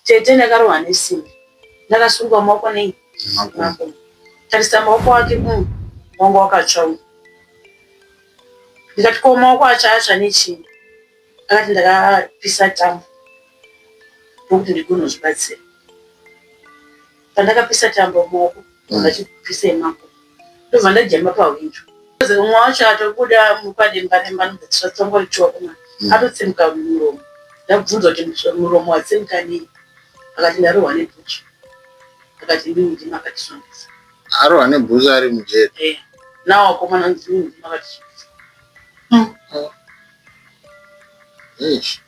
Tete, ndakarohwa nesimbi, ndakasungwa maoko nei makumbo. Tarisa maoko ake, wanga wakatsva uyu. Ndikati, ko maoko acho atsva nechii? Akati, ndakapisa tambo ndokuti ndigonozvibatsira. Pandakapisa tambo mumaoko, ndachipisa yemakumbo, ndobva ndajamba pahwindo. Umwe wacho atobuda mupademba remba, anobva tsongorichiwa kuma atotsemuka muromo. Ndabvunza kuti muromo watsemuka nei, akati ndarohwa nebhutsu. Akati ndini ndimi akatisungisa. Arohwa nebhutsu ari mujeri? Eh, nawo akomana ndini ndimi akatisungisa. Eish.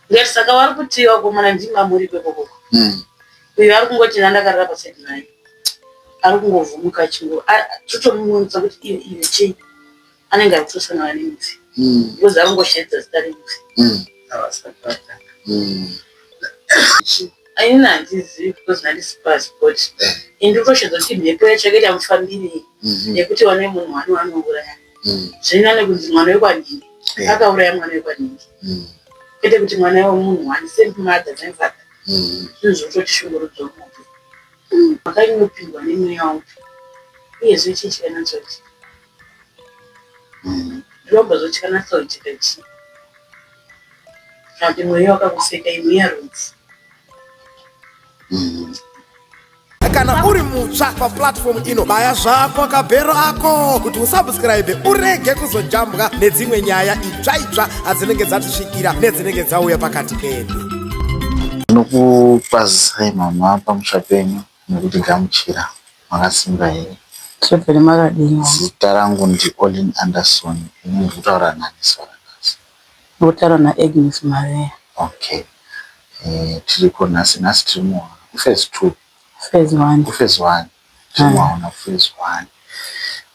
Ndikati saka vari kuti vakomana ndimi amuri ikoko? Uyu ari kungoti nandakarara paside naye, ari kungovhumuka achingo totomuudza kuti iwe iwe chii, anenge ari kutosangana nemufi because ari kungoshevedza zita remufi. Inini handizivi because handisi passport. Ini ndikutoshevedza kuti mhepo yacho yakaita mufambirei yekuti wane munhu wani wanouraya. Zviri nane kunzi mwana wekwanhingi akauraya mwana wekwanhingi, kwete kuti mwana wemunhu wani, same mother, same father. Zvinhu zvototishungurudza mupi makanyopindwa nemweya upi, uyezve chii chikanatsoitika? Zvinomba zvochikanatsoitika chii, kana kuti mweya wakakuseka imweya rudzi? Kana uri mutsva paplatform ino, baya zvako kabhero ako kuti usubscribe, urege kuzojambwa nedzimwe nyaya itsva itsva adzinenge dzatisvikira nedzinenge dzauya pakati pedu. Ndinokukwazisai mama pamusha penyu nekutigamuchira. Makasimba here? Tobvere, makadini? Zita rangu ndiOlin Anderson. Ini ndiri kutaura nani zuva ranhasi? Ndikutaura naAgnes Maria. Okay. Tiriko nhasi. Nhasi tiri kuphase two. Phase one. Kuphase one. Tiri muhauna kuphase one.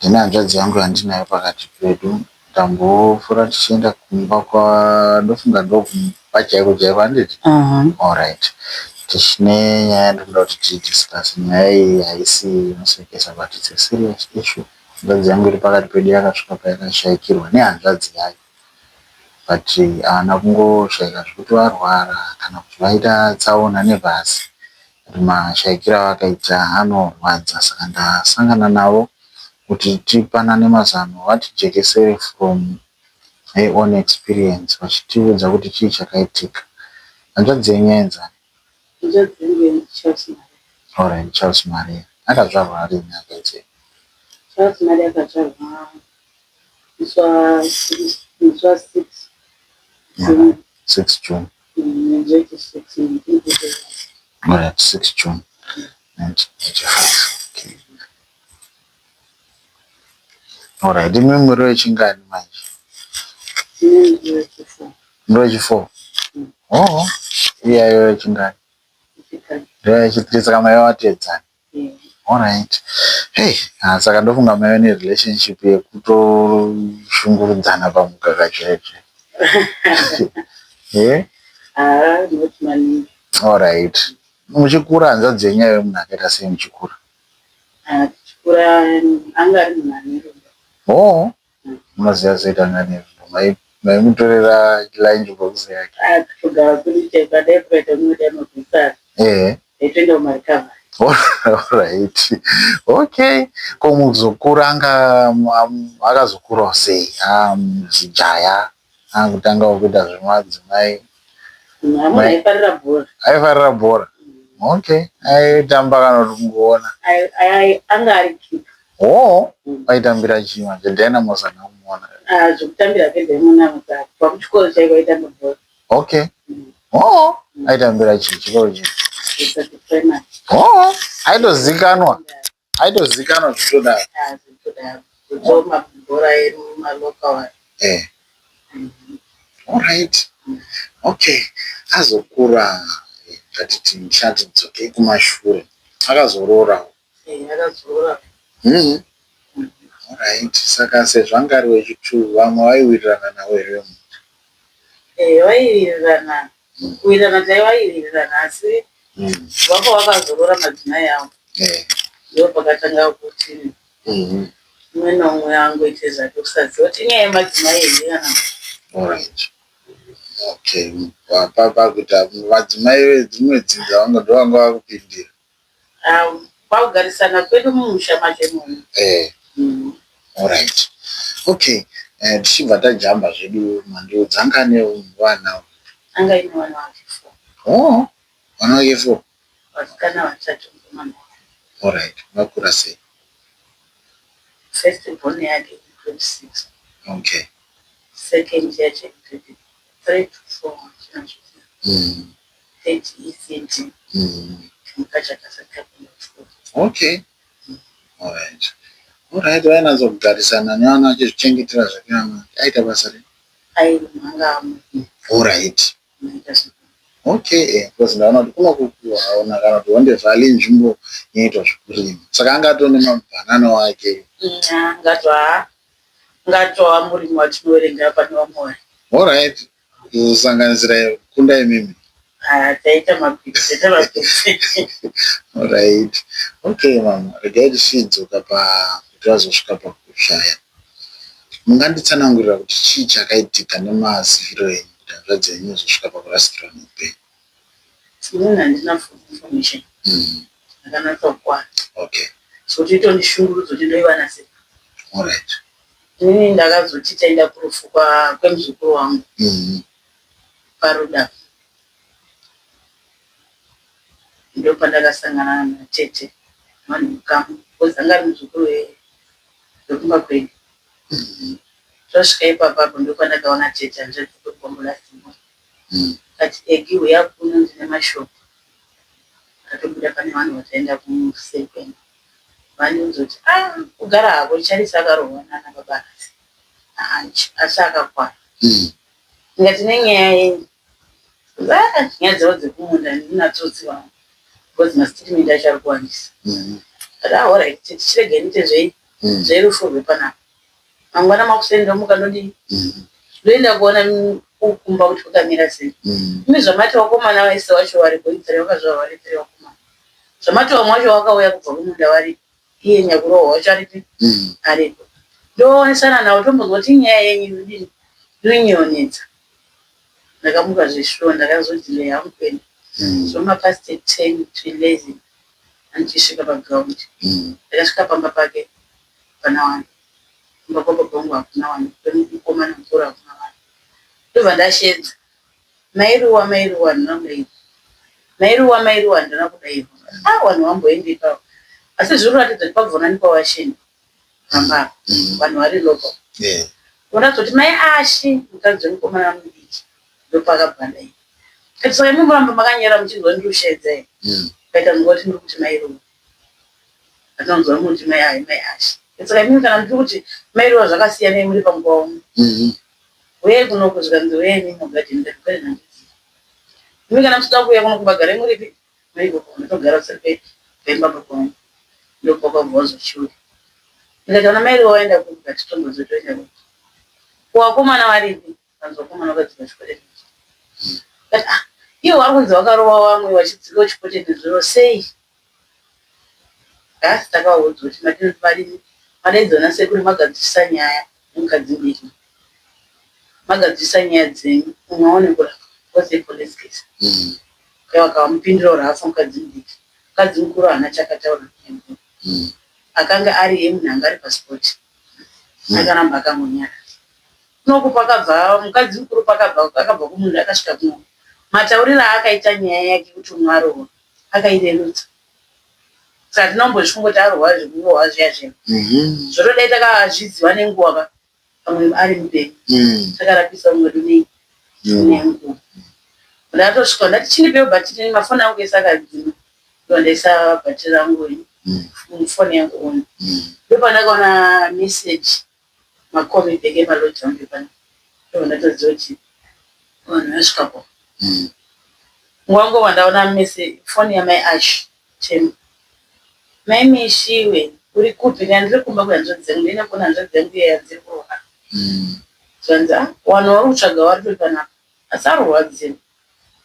Ndine hanzvadzi yangu yandinayo pakati pedu. Ndambofura tichienda kumba kwa, ndofunga ndokumba chaiko chaiko, handiti? Alright. Tichine nyaya yandinoda kuti tidiscuss. Nyaya iyi haisi inosekesa, but it's a serious issue. Hanzvadzi yangu iri pakati pedu yakasvika payakashayikirwa nehanzvadzi yayo. But haana kungoshaika zvekuti varwara kana kuti vaita tsaona nebhasi. Mashayikiro avakaita anorwadza, saka ndasangana navo kuti tipanane mazano, vatijekesere from her own experience, vachitiudza kuti chii chakaitika. Hanzvadzi yenyu yainzani? Hanzvadzi yangu Charles Maria. Alright, Charles Maria. Akazvarwa rini hanzvadzi yenyu? Charles Maria akazvarwa musi wa6 June. 6 June. 1986, 1985. Alright, 6 June 1985. Okay. Alright, imi muri wechingani manje? Ini ndiri wechi4. Muri wechi4? Oh, iyayo wechingani? Wechitatu. Ndewechi3, saka maiva watedzana. Alright. Hey, ah, saka ndofunga maiva nerelationship yekutoshungurudzana pamukaka chaicho. Eh? Ah, not maningi. Alright. Muchikura, hanzvadzi yenyu yaive munhu akaita sei muchikura? Ah, tichikura anga ari munhu ane rudo. Oh, munoziva sei anga ane rudo? Maimutorera lunch box yake? Ah, kugara kuri chaiko, adai kukaita unoda mabhusari. Aitoenda kumarecovery. Alright. Okay. Ko muzokura anga akazokurawo sei? Zijaya akutangawo kuita zvemadzimai. Munhu aifarira bhora. Aifarira bhora. Okay. Aitamba kana kuti kungoona? Anga ari keeper. Oh, aitambira chii manje? Dynamos handina kumuona. Ah, zvekutambira kedynamos, kubva kuchikoro chaiko aitamba bhora. Okay. Oh, aitambira chii? Chikoro chii? Kusati primary. Oh, aitozikanwa. Aitozikanwa zvitodaro. Ah, zvitodaro. Kudzoma bhora emalocal. Alright. Okay. Azokura, ngatiti ndichati dzokei kumashure. Akazoroorawo. Eh, akazoroora. Alright. Saka sezvo anga ari wechi2, vamwe vaiwirirana navo here? Eh, vaiwirirana. Kuwirirana taiwaiwirirana, asi vanga vakazorora madzimai avo. Ndo pakatanga kuti umwe naumwe angoite zvake, kusaziva kuti inyaya yemadzimai here kana. Alright. Okay, pakuita vadzimai vedzimwe dzinza vanga ndovanga vakupindira. Pakugarisana kwedu mumusha macho imomo. Eh. Alright. Okay. Tichibva tajamba zvedu mandiudza anga ane vana. Anga ine vana vake 4. Oh, vana vake 4. Vasikana vatatu mukomana. Alright. Vakura sei? First born yake 26. Okay. Second yacho 3 to 4 chinhu. Third ECD. Mukadzi akasati apinda kuchikoro. Okay. Alright. Alright, vainatsokugarisana nevana vachizvichengetera zvake aita basa rei? Airima anga Alright. anoita zveku. Okay, because ndaona kuti kunoku haona kana kuti Honde Valley nzvimbo inoitwa zvekurima. Saka anga atone nemabhanana ake. Ngatwa ngatova murimi watinoverenga pane vamwe vari. Alright. Kusanganisira kunda imimi. Ah, taita makwikwi, taita makwikwi. Alright. Okay, mama. Regai tichidzoka pa kuti vazosvika pakushaya. Munganditsanangurira kuti chii chakaitika nemaziviro enyu kuti hanzvadzi yenyu izosvika pakurasikirwa neupenyu? Inini handina full information yakanatsa kukwana. So titondishungurudza kuti ndoivana sei. Alright. Inini ndakazoti taenda kurufu kwemuzukuru wangu paruda. Ndopandakasangana natete vanhu mukamu because anga ari muzukuru wekumba kwedu. Tosvika ipapapo ndopandakaona tete hanzvadzi kwegombo last born. Kati Egi uya kuno ndine mashoko. Ndatobuda pane vanhu vataenda kumuseri kwemba. Vandiudza kuti ah kugara hako Charisi akarohwa nana baba akati asi akakwana. Ndikati nenyaya yenyu. Ah nyaya dzavo dzekumunda ndinatsodziwa because mastatement acho ari kuwandisa. Ndikati ah alright tichirega ndiite zvei zverufu rwepanapa. Mangwana makuseni ndomuka ndodii ndoenda kuona kumba kuti kwakamira sei. Imi zvamati vakomana vese vacho varipo itiri vakazvarwa vari tiri vakomana. Zvamati vamwe vacho vakauya kubva kumunda varipo. Iye nyakurohwa wacho aripi aripo. Ndoonesana navo tombonzwa kuti inyaya yenyu inodini inonyonetsa. Ndakamuka zveshuwa ndakazodhileya hangu kuenda. So mapast 10 to 11 andichisvika paground. Ndakasvika pamba pake pana vanhu. Kumba kwababa vangu hakuna vanhu. Kwemukomana mukuru hakuna vanhu. Ndobva ndashedza. Mairuwa mairuwa handina kudairwa. Mairuwa mairuwa handina kudairwa. Ah vanhu vamboendepi ava. Asi zviri kuratidza kuti pabvonani pawasheni pamba apa. Vanhu vari local. Unoratidza kuti mai Ashi mukadzi wemukomana mudiki ndopakabva ndairwa. Kati saka imi muramba makanyara muchinzwa ndiri kushedza here? Kaita nguva kuti ndiri kuti mairuwa. Atinonzwa muti mai ai mai Ashi. Saka imi kana ndiri kuti mairuwa zvakasiyana muri panguva umwe. Uyai kunoku zvikanzi uyai imi mugadheni ndikati gadheni handizivi. Imi kana musida kuuya kuno kumba garai muripi muri ikoko ndotogara kuseri pemba baba vangu. Ndopakabva wazochiuya. Ndikati vana mai Ruwa vaenda kupi kati tombozotoenda kupi. Kuvakomana varipi? Kanzi vakomana vakadzika chipotenedzo. Ndikati ah ivo vari kunzi vakarova vamwe vachidzika chipotenedzo sei? Nhasi takavaudza kuti madini madaidzwa nasekuru magadzirisa nyaya nemukadzi mbiri. Magadzirisa nyaya dzenyu umwe aone kurapwa because yepolice case. Vakamupindura rafa mukadzi mudiki. Mukadzi mukuru haana chakataura nemunhu. Akanga ari yemunhu anga ari paspot. Akaramba akangonyara. Kunoku pakabva mukadzi mukuru pakabva akabva kumunda akasvika kuno. Matauriro aakaita nyaya yake kuti umwe arohwa akairerutsa. Saka tinombozvifunga kuti arohwa zvekurohwa zviya zviya. Zvotodai takazviziva nenguva ka pamwe ari mupenyu. Takarapisa umwe wedu nei nenguva. Ndatosvika ndati chindipewo bhatiri mafoni angu ese akadzima. Ndondaisa bhatiri rangu mufoni yangu on. Ndopandakaona message macall back emalodge angu epano. Ndobva ndatoziva kuti vanhu vasvikapo. Nguva nguva ndaona message foni yamai Ash chema. Mai Mishiwe uri kupi? Ndikati ndiri kumba kwehanzvadzi dzangu ndoenda kuona hanzvadzi yangu iya yanziri kurohwa. Zvanzi ah vanhu vari kutsvaga vari tori panapa asi arwadziwa.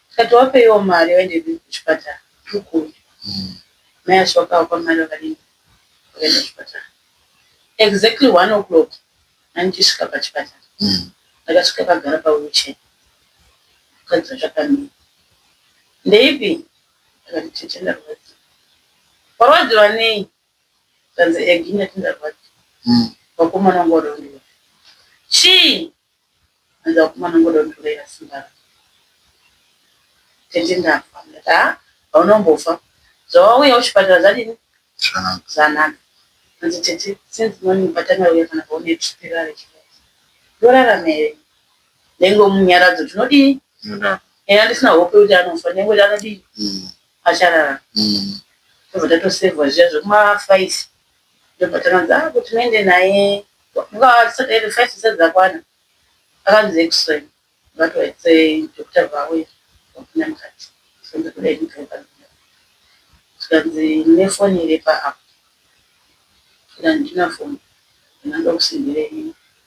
Tikati wapeiwo mari vaende kuchipatara tiri kuuya. Mai Ash vakavapa mari vakadini vakaenda kuchipatara. Exactly 1 o'clock andichisvika pachipatara. Ndakasvika akagara pawheelchair. Mukadzi wacho akamira. Ndeipi? Akati tete ndarwadziwa. Warwadziwa nei? Zvanzi egi ndati ndarwadziwa. Vakomana vangu vada kundiuraya. Chii? Hanzi vakomana vangu vada kundiurayira simba rangu. Tete ndafa. Ndati haa hauna kumbofa. Zvawauya kuchipatara zvadini? Zvanaka. Hanzi tete since morning patangauya kana paune trip rarechikadzi. Ndorarama here? Ndaingomunyaradza kuti unodii? Ena ndisina hope yekuti anofa ndaingoti anodii? Achararama. Tobva tatosevhwa zviya zvekuma 5 ndobva tanzi ah kuti muende naye tisati 5 dzisati dzakwana akanzi x-ray vati x-ray doctor vauya vapinda mukati zvikanzi kudai ndibve panzira zvikanzi mune foni iri paapp zvikanzi ndina foni ndinoda kusendera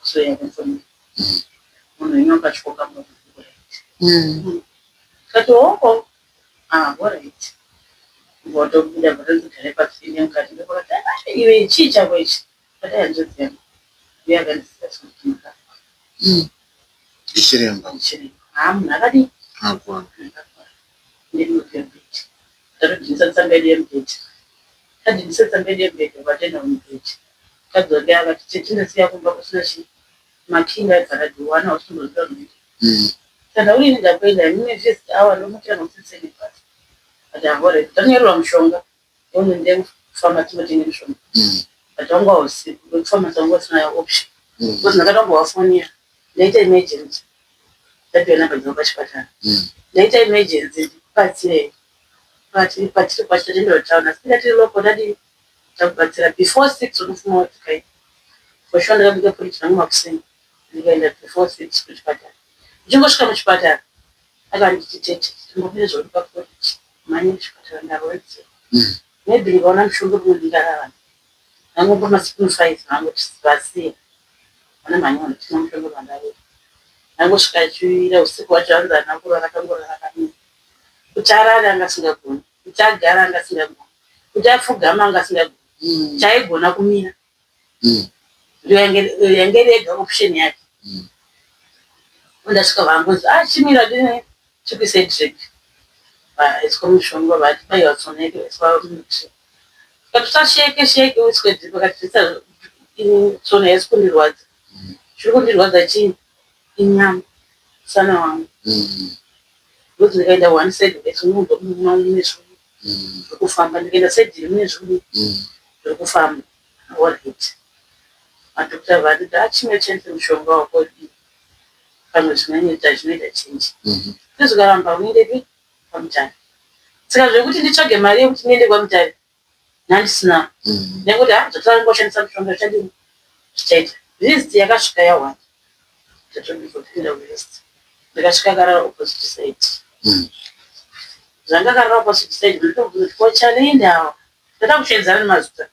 x-ray yako foni munhu wenyu akatyoka right tikati hoko ah alright votobuda votonzi pasi mukati ndokati ah iwe chii chako ichi kati hanzvadzi yangu uye akandisiya kuti ndakafa Ichiremba. Ichiremba. Haa munhu akadii? Akwana. Ndinobva mubhedhi. Tatodhinisa tsamba yedu yemubhedhi. Tadhinisa tsamba yedu yemubhedhi vakatoenda kumubhedhi. Tadzoka akati tete ndasiya kumba kusina chii makingi aibva radiwana usingoziva zvinoita. Saka urini ndakuenda imwe first hour ndomukira nokusiseni basi. But alright. Tanyorerwa mushonga. Ndoende kufamasi tinotenge mushonga. But wanga usiku wekufamasi wanga usina option. Because ndakatombovafonera ndaita emergency. Ndapiwa namba dzavo pachipatara. Ndaita emergency ndikubatsirei. Patiri patiri kwacho tatoenda kutauni asi tinga tiri local tadii takubatsira before 6 unofuma wadzika. For sure ndakabika porridge rangu makuseni ndikaenda before 6 kuchipatara. Ndichingosvika muchipatara akanditi tete timbomire zvauri paporridge mhanye kuchipatara ndarwadziwa. Maybe ndikaona mushonga pamwe ndingararama. Ndangopa maspoon 5 vangoti vasiya. Vana mhanya vandotenga mushonga vandauya. Ndangosvika achiuira usiku hwacho hanzi haana kurara akangorara akamira. Kuti arare anga asingagoni, kuti agare anga asingagoni, kuti apfugame anga asingagoni. Chaigona kumira. Ndiyo yange iri yega option yake. Ndasvika vangonzi ah chimira dine chikuise drip. Vaiswa mushonga vati baiwa tsono yake vaiswa drip. Tikati usasheke sheke uiswe drip vakati tsono haisi kundirwadza. Chiri kundirwadza chii? Inyama. Musana wangu. Because ndikaenda one side ndikaiswa munhu mune zvinhu zviri kufamba. Ndikaenda side iri mune zvinhu zviri kufamba. Alright. Madhokota vati achimwe chete mushonga wako pamwe zvinoita zvinoita change. Zvikaramba unoendepi kwaMutare. Saka zvekuti nditsvage mari yekuti ndiende kwaMutare nhandisina. Nekuti ha zvatingoshandisa mushonga zvichadini zvichaita. Visit yakasvika yawanda. Tatobva kuvisit. Ndikasvika akarara opposite side. Zvanga akarara opposite side ndotobvunza kuti ko chalinda ndada kushedzana nemazita.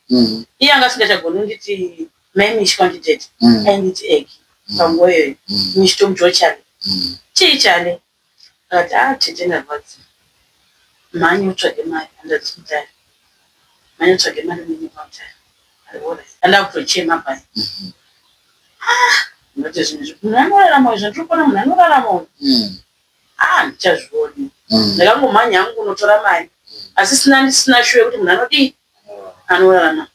Iye anga asingachagoni kunditi mai Mishi wanditi tete. Ainditi Egi panguva iyoyo. Mishi tomuti Chale. Chii Chale? Akati ah tete ndarwadziwa. Mhanya utsvage mari handadzi Mutare. Mhanya utsvage mari muende kwaMutare. Anda kutochema paya. Ah ndinoti zvinhu izvi munhu anorarama uyu zvandiri kuona munhu anorarama uyu. Ah handichazvioni. Ndakangomhanya hangu kunotora mari. Asi sina ndisina sure yekuti munhu anodii? Anorarama.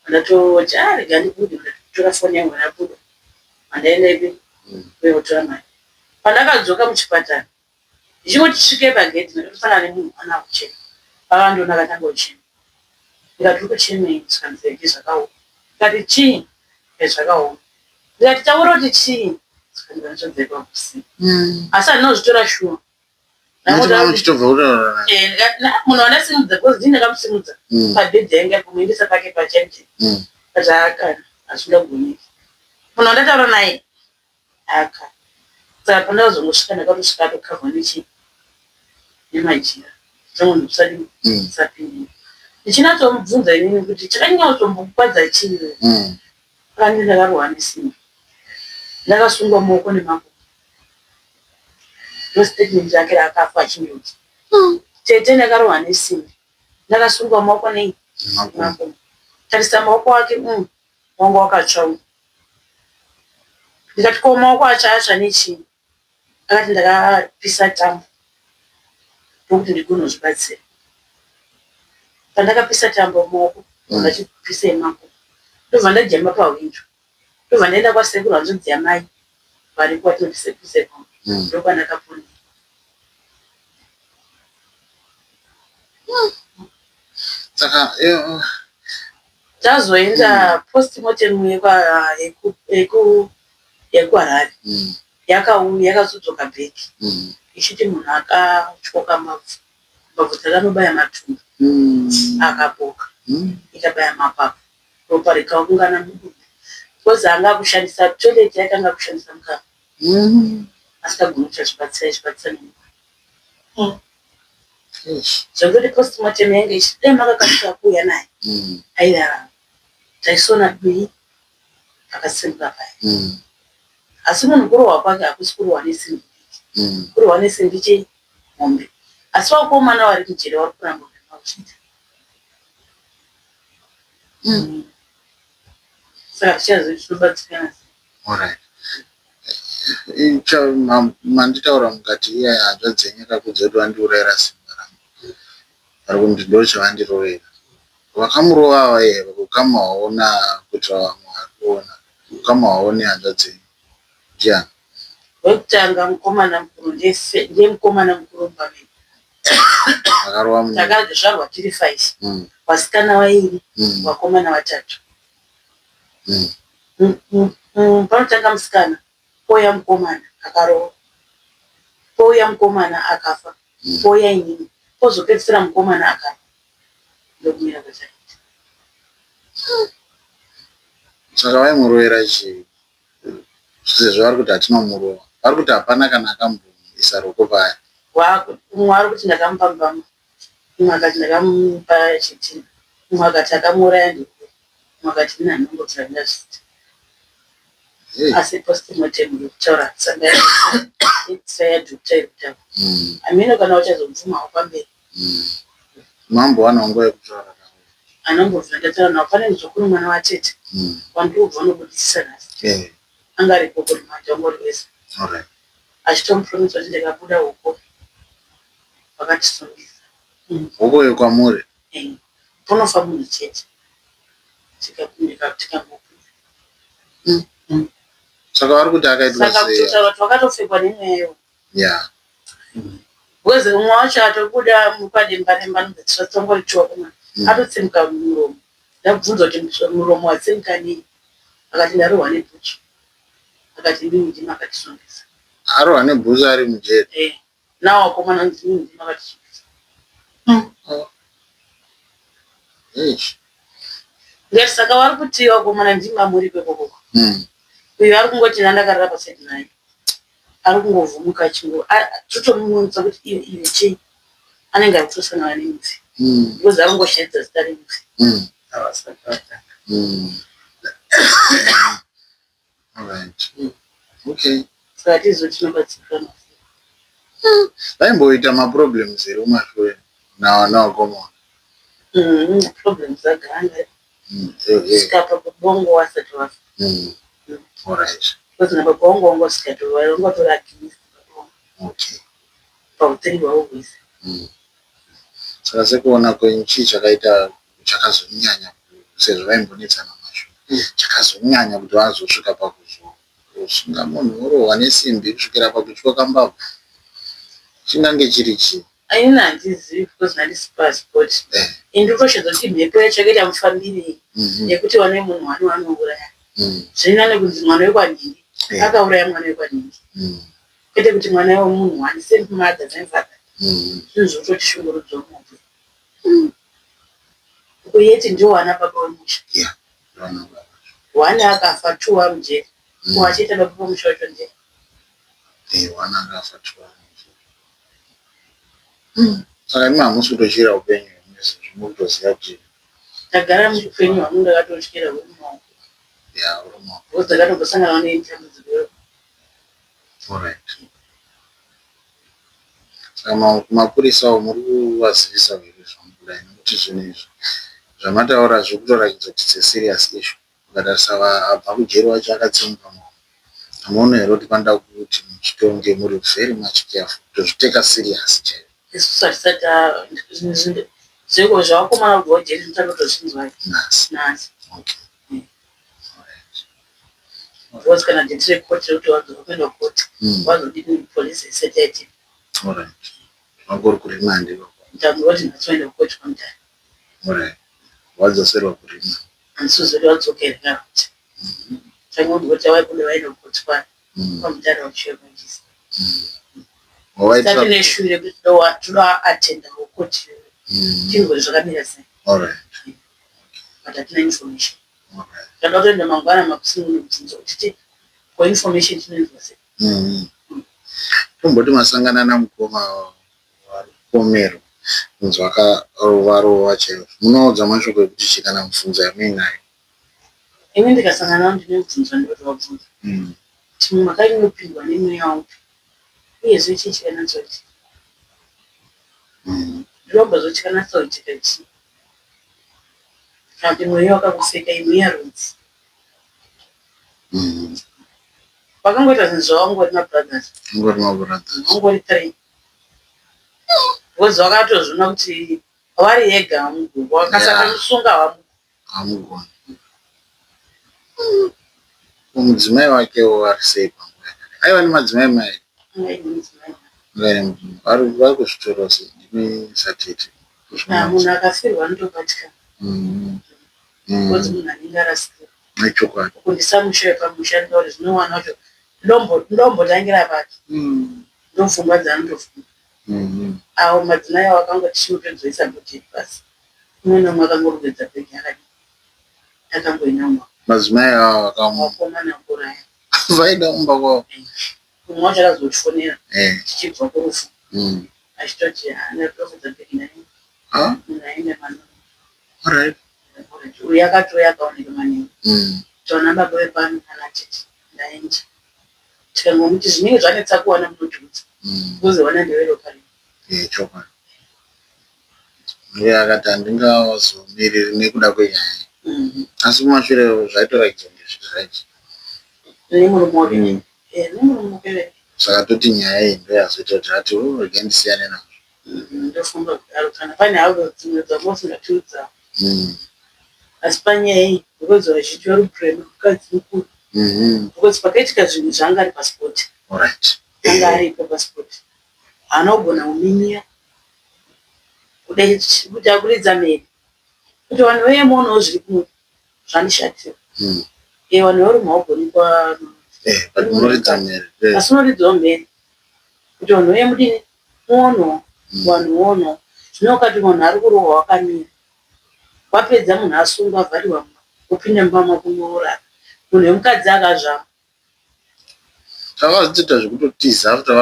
Ndatoti ah rega ndibude ndatora foni yangu ndabuda. Handaenda ipi? Kuyotora mari. Pandakadzoka muchipatara ndichingoti svike pagedhi ndakatosangana nemunhu ana kuchema. Pavandiona akatanga kuchema. Ndikati uri kuchemei? Zvikanzi Egi zvakaoma. Ndikati chii? Zvakaoma. Ndikati taura kuti chii? Zvikanzi hanzvadzi yako hakusiya. Asi handina kuzvitora shuwa. Munhu wandasimudza because ndini ndakamusimudza pabhedhi yainge kumuendesa pake pachanje. But haakana hazvingagoneki. Munhu wandataura naye aka. Saka pandakazongosvika ndakatosvika atokavhwa nechii nemajira. Munhu usadi usapinde. Ndichinyatsomubvunza inini kuti chakanyanya kutombokukwadza chii? Akandi ndakarohwa nesimbi. Ndakasungwa maoko nemakumbo. Ndo statement yake raakafa achindiudza. Tete ndakarohwa nesimbi. Ndakasungwa maoko nei? Nemakumbo. Tarisa maoko ake wanga wakatsva uyu. Ndikati ko maoko acho atsva nechii? Akati ndakapisa tambo ndokuti ndigone kuzvibatsira. Pandakapisa tambo mumaoko ndachipisa yemaoko ndobva ndajamba pahwindo ndobva ndaenda kwasekuru hanzvadzi yamai variko vatinoti sekuru sekuru ndokwandakaponera. Saka Tazoenda postmortem yekuHarare yakauya yakazodzoka back ichiti munhu akatyoka mbabvu, mbabvu dzakanobaya matumbu akaboka ikabaya mapapu ropa rikaungana mudumbu because anga akushandisa toilet yake anga akushandisa mukanwa asikagoni kuti azvibatsira aizvibatsira nemukanwa. Zvekuti postmortem yange ichiti dai makakasika kuuya naye airarama taisona dii pakasimuka paya. Asi munhu kurohwa kwake hakusi kurohwa nesimbi diki, kurohwa nesimbi chei hombe. Asi vakomana vari kujeri vari kuramba kuti vakuchiita. Saka tichaziva kuti tinobatsirana sei. Alright. Manditaura mukati iya hanzvadzi yenyu yakakudza kuti vandiurayira simba rangu. Vari kuti ndochavandirovera. Vakamurova ava iye ukama hwavo na kuitira vamwe vari kuona ukama hwavo nehanzvadzi yenyu ndiani? Wekutanga mukomana mukuru ndiye mukomana mukuru mumba medu. Akarova munhu. Takazvarwa tiri five. Vasikana vairi, vakomana vatatu. Panotanga musikana pouya mukomana akaroora, pouya mukomana akafa, pouya inini, pozopedzisira mukomana akafa. Ndokumira kwatakaita. Saka vaimurovera chii? Sezvo vari kuti hatina kumurova. Vari kuti hapana kana akamboisa ruoko paari. Umwe ari kuti ndakamupa mbama, umwe akati ndakamupa chitinha, umwe akati akamuuraya ndikuru, umwe akati ini handina kumbobvira ndazviita. Asi postmortem iri kutaura tsamba yadoctor iri kutaura. Hameno kana vachazobvumawo pamberi. Mambowana nguva yekutaura navo? Anombobvira ndataura navo. Pane muzukuru mwana watete wandiri kubva unobudisisa nhasi. Anga aripo kuremand wanga uri wese. Achitomupromisa kuti ndikabuda huko vakatisungisa. Huko yekwamuri? Ponofa munhu chete. Tikangobuda. Saka vari kuti akaitwa sei? Saka kutotaura kuti vakatopfekwa nemweya iwoyo. Yeah. Because umwe wacho atobuda mupademba demba anobva tsongori kuma atotsemuka muromo. Ndabvunza kuti muromo watsemuka nei? Akati ndarohwa nebhutsu. Akati ndini ndimi akatisungisa. Arohwa nebhutsu ari mujeri? Eh. Nawo vakomana ndini ndimi akatisungisa. Eish. Ndikati saka vari kuti vakomana ndimi mamuripo ikokoko. Uyu ari kungoti ndandakarara paside naye. Ari kungovhumuka achingo totomumutsa kuti iwe iwe chii anenge ari kutosangana nemufi because ari kungosheedza zita remufi. Alright. Okay. Saka tizo tinobatsirana. Vaimboita maproblems here kumashure navakomana? Problems agara kusvika baba vangu vasati vafa. Alright. Because nababa vangu vanga vasingatori vanga vatori against baba vangu. Okay. Paupenyu hwavo hwese. Saka sekuona kwenyu chii chakaita chakazonyanya sezvo vaimbonetsana mumashure chakazonyanya kuti vazosvika pakuzosunga munhu orohwa nesimbi kusvikira pakutyoka mbabvu chingange chiri chii? Inini handizivi because handisi paspot. Ini ndiri kuti mhepo yacho yakaita mufambirei yekuti wane munhu wani wanouraya. Zviri nane kunzi mwana wekwanhingi akauraya mwana wekwanhingi. Kwete kuti mwana wemunhu wani same mother same father. Zvinhu zviri kutotishungurudza muupenyu. Yeti ndiwo wana baba wemusha. One akafa, two vari mujeri. Ko achiita baba pamusha wacho ndiye. One akafa, two vari mujeri. Saka imi hamusi kutotyira upenyu hwenyu sezvo muri kutoziva kuti Ndagara muupenyu hwangu ndakatotyira huri mumaoko. Yeah, uri mumaoko. Because ndakatombosangana nedambudziko iro. Alright. Saka kumapurisa muri kuvazivisa here zvamukudai nekuti zvinhu izvi zvamataura zviri kutoratidza kuti it's a serious issue. Ukatarisa abva kujeri wacho akatsemuka muromo. Hamuoni here kuti panoda kuti muchitonge muri very much careful kutozviteka serious chaizvo. Isusu hatisati zveko zvavakomana kubva kujeri tinotanga kutozvinzwa nhasi. Nhasi. Okay. Alright. Because kana date recourt rekuti wadzoka kuenda kucourt wazodini police isati yaiti. Alright. Wanga uri kuremand ikoko. Ndanzwa kuti nhasi waenda kucourt kwaMutare. Alright. Wadzoserwa kuremand. Handisi kuziva kuti wadzoka here kana kuti. Tangonzwa kuti waibuda vaenda kucourt kwaMutare vachiuya kuJisa. Wawaitira Tati neshuwiro yekuti toda attenda kucourt iyoyo. Tinzwe kuti zvakamira sei. Alright. But hatina information. Alright. Tinoda kutoenda mangwana makuseni kunobvunza kuti ti ko information tinoinzwa sei. Tomboti masangana namukoma vari kupomerwa kunzi vakarova chaizvo. Munovaudza mashoko ekuti chii kana mibvunzo yamuinayo? Ini ndikasangana navo ndine mibvunzo yandinotovabvunza. Kuti makanyanyopindwa nemweya upi uyezve chii chakanatsoitika. Ndinombozwa kuti chakanatsoitika chii. Kana kuti mweya wakakupfekai mweya rudzi. Vakangoita zvinhu zvavangori mabrothers. Vangori mabrothers. Vangori three. Because vakatozviona kuti vari ega hamugoni. Vakasatomusunga havamugoni. Hamugoni. Mudzimai wakewo ari sei panguva yakadai? Aiva nemadzimai mairi. Aiva nemudzimai. Vari kuzvitora sei? Ndimi satete. Munhu akafirwa anotobatikana. Because munhu anenge arasikirwa. Ichokwadi. Kundisa musha wepamusha ndori zvinowana wacho ndombotangira papi. Ndopfungwa dzaanotofunga. Avo madzimai avo akangoti chinotodzoisa bhodheri pasi. Umwe neumwe akangorongedza bhegi akadii. Akangoenda mumba. Madzimai avo Vakomana kuuraya. Vaida kumba kwavo. Umwe wacho akazotifonera tichibva kurufu. Achitoti ndatorodza bhegi naye. Munhu aenda pano. Alright. Uyu akatouya akaoneka manheru. Taona baba vepano kana tete ndaenda. Tikangomuti zvinenge zvanetsa kuwana munotiudza. Because wana ndeveropa rimwe. Chokwadi. Uye akati handingazomiriri nekuda kwenyaya iyi. Asi kumashure zvaitoratidza kunge zviri right. Nemurume wake. Nemurume wake. Saka toti nyaya iyi ndoyazoita kuti ati oh regai ndisiyane nazvo. Ndofunga kudaro kana pane havo dzimwe dzamosingatiudza. Asi panyaya iyi because vazhinji vari kublame mukadzi mukuru. Because pakaitika zvinhu zvanga ari paspot. Alright. Anga aripo paspot. Haana kugona kuminyira. Kuti akuridza mhere. Kuti vanhu vemuonawo zviri kuno zvandishatira. Vanhu verume havagoni kwa But munoridza mhere. Asi unoridzawo mhere. Kuti vanhu vemudini muonowo vanhu vonawo. Zvino ukati munhu ari kurohwa wakamira. Wapedza munhu asungwa avharirwa mumba wopinda mumba mako worara. Munhu wemukadzi akazvama. Takazotoita zvekutotiza after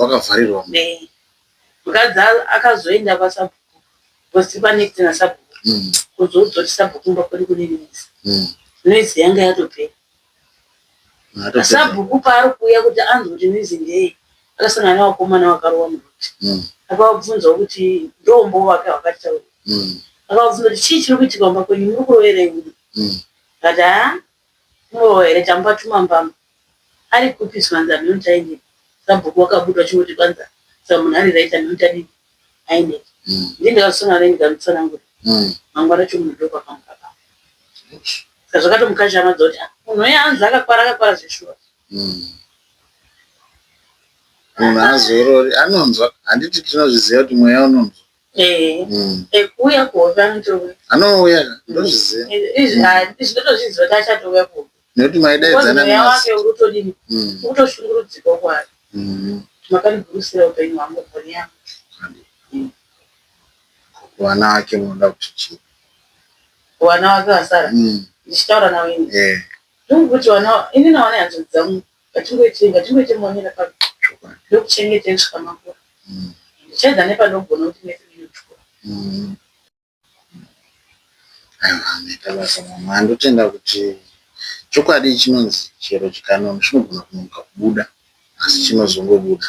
vakavharirwa. Mukadzi akazoenda kwasabhuku. Because tiri panext nasabhuku. Kuzoudza kuti sabhuku kumba kwedu kune noise. Noise yanga yatopera. Sabhuku paari kuuya kuti anzwe kuti noise ndeyei akasangana nevakomana vakarova muroad. Akavabvunzawo kuti ndombo wake wakataura. Akavabvunza kuti chii chiri kuitika kumba kwenyu muri kuroverei uno. Akati haa kumurova here tamupa tumambama. Ari kupi zvikanzi hameno taendepi. Sabhuku wakabuda achingoti kwanza saka munhu ari right hameno tadini aendepi. Ndini ndakazosangana naye ndikamutsanangura. Mangwana acho munhu ndokwakamuka pamba. Saka zvakatomukashamadza kuti munhu uyu anzi akakwara akakwara zveshuwa. Munhu haazorori anonzwa handiti tinozviziva kuti mweya unonzwa. Kuuya kuhope anotouya. Anouya ndozviziva. Izvi ndotozviziva kuti achatouya kuhope. Nekuti maidaidzana Mweya wake uri kutodini? Uri kutoshungurudzika kwaari. Makandigurusira upenyu hwangu mhuri yangu. Vana vake munoda kuti chii? Vana vake vasara. Ndichitaura navo ini. Ndokuti vana ini nawana hanzvadzi dzangu ngatingoite ngatingoite muonera pano. Ndokuchengetei kusvika makura. Ndichaedza nepanogona kuti mese ndinotyora. Aiwa maita basa mama ndotenda kuti chokwadi chinonzi chero chikanono chinogona kunonoka kubuda asi chinozongobuda.